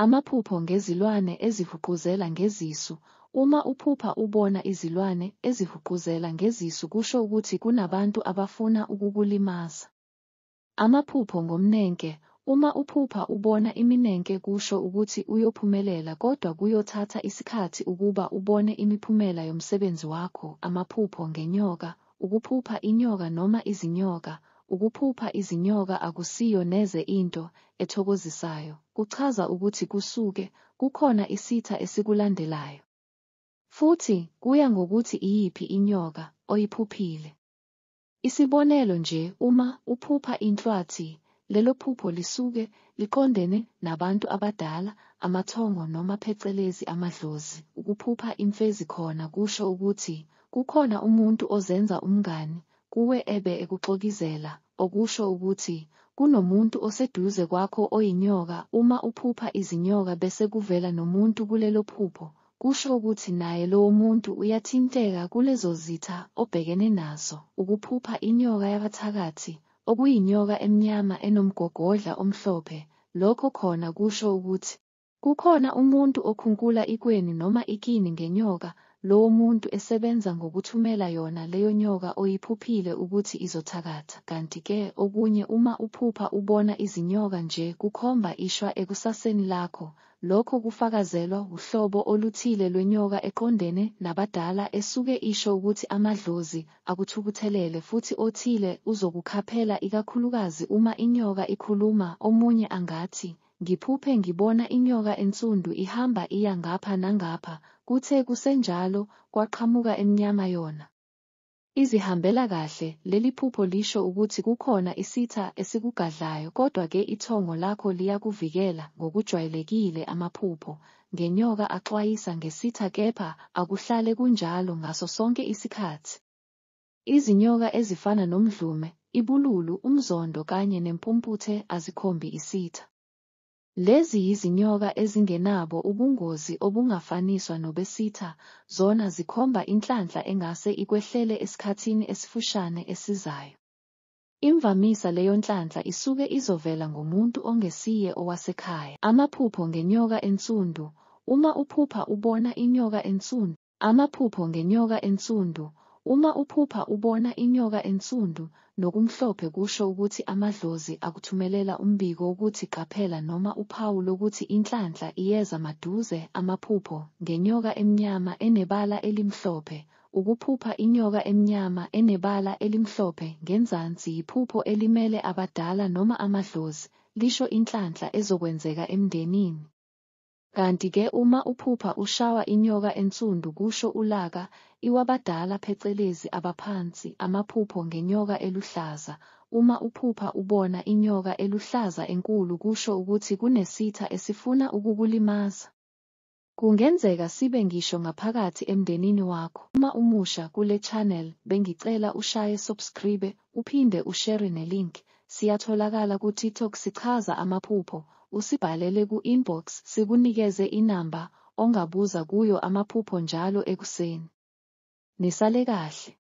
Amaphupho ngezilwane ezihuquzela ngezisu. Uma uphupha ubona izilwane ezihuquzela ngezisu kusho ukuthi kunabantu abafuna ukukulimaza. Amaphupho ngomnenke. Uma uphupha ubona iminenke kusho ukuthi uyophumelela kodwa kuyothatha isikhathi ukuba ubone imiphumela yomsebenzi wakho. Amaphupho ngenyoka. Ukuphupha inyoka noma izinyoka. Ukuphupha izinyoka akusiyo neze into ethokozisayo, kuchaza ukuthi kusuke kukhona isitha esikulandelayo. Futhi kuya ngokuthi iyiphi inyoka oyiphuphile. Isibonelo nje uma uphupha inhlwathi, lelo phupho lisuke liqondene nabantu abadala, amathongo noma phecelezi amadlozi. Ukuphupha imfezi khona kusho ukuthi kukhona umuntu ozenza umngani kuwe ebe ekuxokizela, okusho ukuthi kunomuntu oseduze kwakho oyinyoka. Uma uphupha izinyoka bese kuvela nomuntu kulelo phupho, kusho ukuthi naye lowomuntu uyathinteka kulezozitha obhekene nazo. Ukuphupha inyoka yabathakathi, okuyinyoka emnyama enomgogodla omhlophe, lokho khona kusho ukuthi kukhona umuntu okhunkula ikweni noma ikini ngenyoka, lowomuntu esebenza ngokuthumela yona leyonyoka oyiphuphile ukuthi izothakatha. Kanti ke okunye uma uphupha ubona izinyoka nje kukhomba ishwa ekusaseni lakho, lokho kufakazelwa wuhlobo oluthile lwenyoka eqondene nabadala esuke isho ukuthi amadlozi akuthukuthelele futhi othile uzokukhaphela ikakhulukazi uma inyoka ikhuluma. Omunye angathi, Ngiphuphe ngibona inyoka ensundu ihamba iya ngapha nangapha, kuthe kusenjalo kwaqhamuka emnyama yona izihambela kahle. Leli phupho lisho ukuthi kukhona isitha esikugadlayo kodwa ke ithongo lakho liyakuvikela. Ngokujwayelekile amaphupho ngenyoka axwayisa ngesitha kepha akuhlale kunjalo ngaso sonke isikhathi. Izinyoka ezifana nomdlume, ibululu, umzondo kanye nempumputhe azikhombi isitha. Lezi yizinyoka ezingenabo ubungozi obungafaniswa nobesitha, zona zikhomba inhlanhla engase ikwehlele esikhathini esifushane esizayo. Imvamisa leyonhlanhla isuke izovela ngomuntu ongesiye owasekhaya. Amaphupho ngenyoka ensundu. Uma uphupha ubona inyoka ensundu. Amaphupho ngenyoka ensundu. Uma uphupha ubona inyoka ensundu nokumhlophe kusho ukuthi amadlozi akuthumelela umbiko wokuthi qaphela noma uphawu lokuthi inhlanhla iyeza maduze. Amaphupho ngenyoka emnyama enebala elimhlophe. Ukuphupha inyoka emnyama enebala elimhlophe ngenzansi yiphupho elimele abadala noma amadlozi, lisho inhlanhla ezokwenzeka emndenini. Kanti ke uma uphupha ushawa inyoka ensundu kusho ulaka Iwabadala phecelezi abaphansi. Amaphupho ngenyoka eluhlaza. Uma uphupha ubona inyoka eluhlaza enkulu kusho ukuthi kunesitha esifuna ukukulimaza. Kungenzeka sibe ngisho ngaphakathi emndenini wakho. Uma umusha kule channel bengicela ushaye subscribe uphinde ushare ne-link. Siyatholakala ku-TikTok sichaza amaphupho, usibhalele ku-inbox sikunikeze inamba ongabuza kuyo amaphupho njalo ekuseni. Nisale kahle.